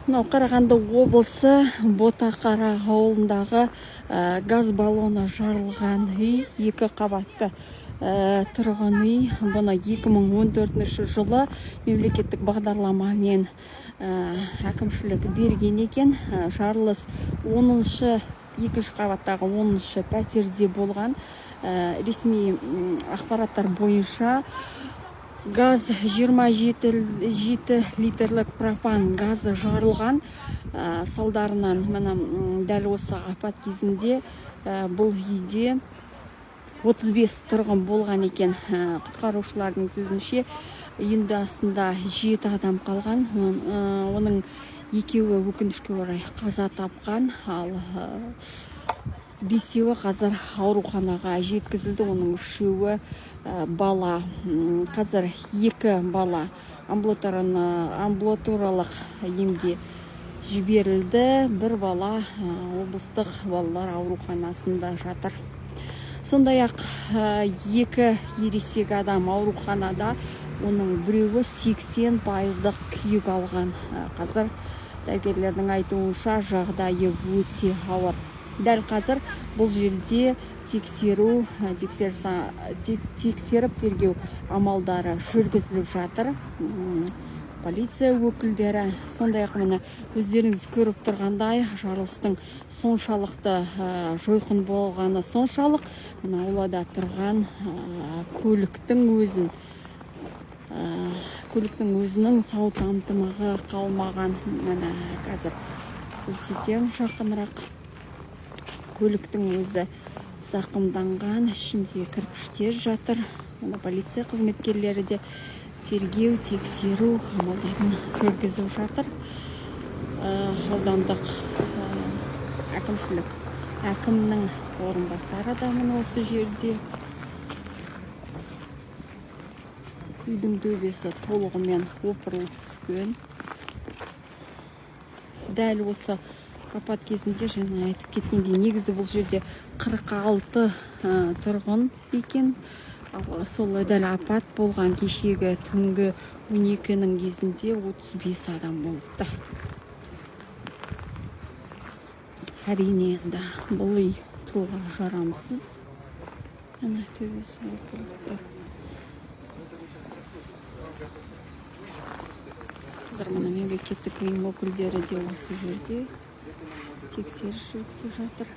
Мынау Қарағанды облысы Ботақара ауылындағы газ баллоны жарылған үй, екі қабатты тұрғын үй. Бұны 2014 жылы мемлекеттік бағдарламамен әкімшілік берген екен. Жарылыс 10-шы, екінші қабаттағы 10-шы пәтерде болған. Ресми ақпараттар бойынша, газ 27 литрлік пропан газы жарылған. Салдарынан міне, дәл осы апат кезінде бұл үйде 35 тұрғын болған екен. Құтқарушылардың сөзінше, үйінді астында 7 адам қалған. Оның екеуі, өкінішке орай, қаза тапқан, ал бесеуі қазір ауруханаға жеткізілді, оның үшеуі бала. Қазір екі бала амбулаториялық емге жіберілді, бір бала облыстық балалар ауруханасында жатыр. Сондай ақ екі ересек адам ауруханада, оның біреуі 80 пайыздық күйік алған. Қазір дәрігерлердің айтуынша, жағдайы өте ауыр. Дәл қазір бұл жерде тексеру тексеріп тергеу амалдары жүргізіліп жатыр. Полиция өкілдері, сондай ақ міне, өздеріңіз көріп тұрғандай, жарылыстың соншалықты жойқын болғаны соншалық, мына аулада тұрған көліктің өзін көліктің өзінің сау тамтымығы қалмаған. Міне, қазір көрсетемін жақынырақ. Көліктің өзі зақымданған, ішінде кірпіштер жатыр. Мына полиция қызметкерлері де тергеу тексеру амалдарын жүргізіп жатыр. Аудандық әкімшілік, әкімнің орынбасары да міне осы жерде. Үйдің төбесі толығымен опырылып түскен. Дәл осы апат кезінде, жаңа айтып кеткендей, негізі бұл жерде 46 тұрғын екен. Ал сол дәл апат болған кешегі түнгі 12-нің кезінде 35 адам болыпты. Әрине, енді бұл үй тұруға жарамсыз. Міне, төбесі опырылыпты. Қазір міне, мемлекеттік ұйым өкілдері де осы жерде, тексеріс жүргізіп жатыр.